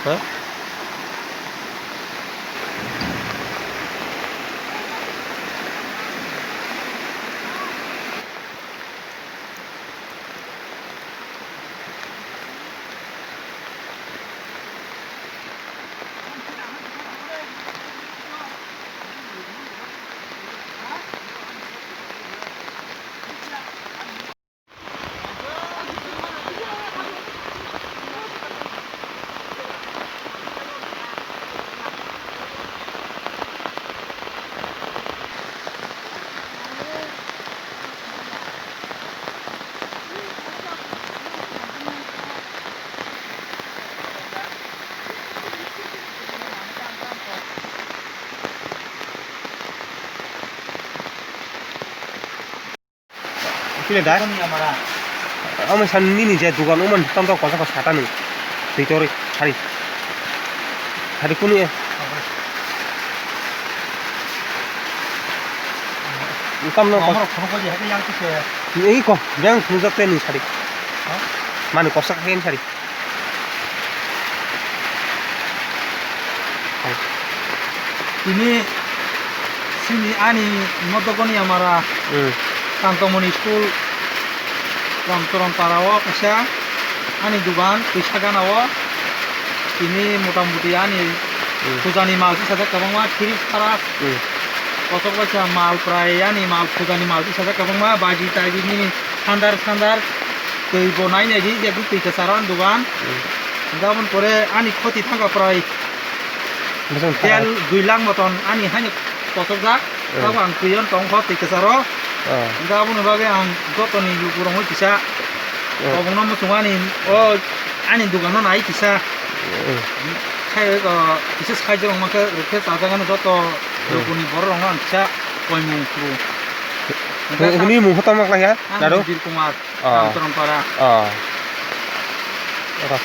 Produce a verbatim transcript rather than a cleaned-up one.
Ha? Kile da? Omo san nini je dugan omo tam to kosa kosa ta nung. Twi tori sari. Sari kunu e. Tam no kosa. Ei ko, jang nujak te ni sari. Mani kosa khe sari. Tini sini ani Modogoni amara Hmm. Kantomoni school Ramcharan para o kaisa ani dugan twisa gana o. Tini motamuti ani Hmm. pujani mal tisajak kwbangma, thiri sara Hmm. kochok baisa mal prai ani mal pujani mal tisajak kwbangma, baji taji nini sandar sandar twi bo nai nai di, je twi kwcharo ani dugan. Hmm. Hingke aboni pore ani khoti thangka prai Bwswng tel thara. Dui lakh moton ani haino kochokjak. Hmm. Abo ang twi o tongkho twi kwcharo. Oh. Hingke aboni bagwi ang jotoni lukurokno kisa Oh. kobongno muchungo ani o ani dukano nai kisa. Hmm. Khai o kisa saijo rok mankhe rwkhe chajagani joto Hmm. lukuni borok rokno ang kisa koimung phuru. Hwnkhe Hwnkhe ta- nini mung hotom mak lai ya? Ang Naro? Nibir Kumar. Oh. Ramcharan para. Oh. Oro.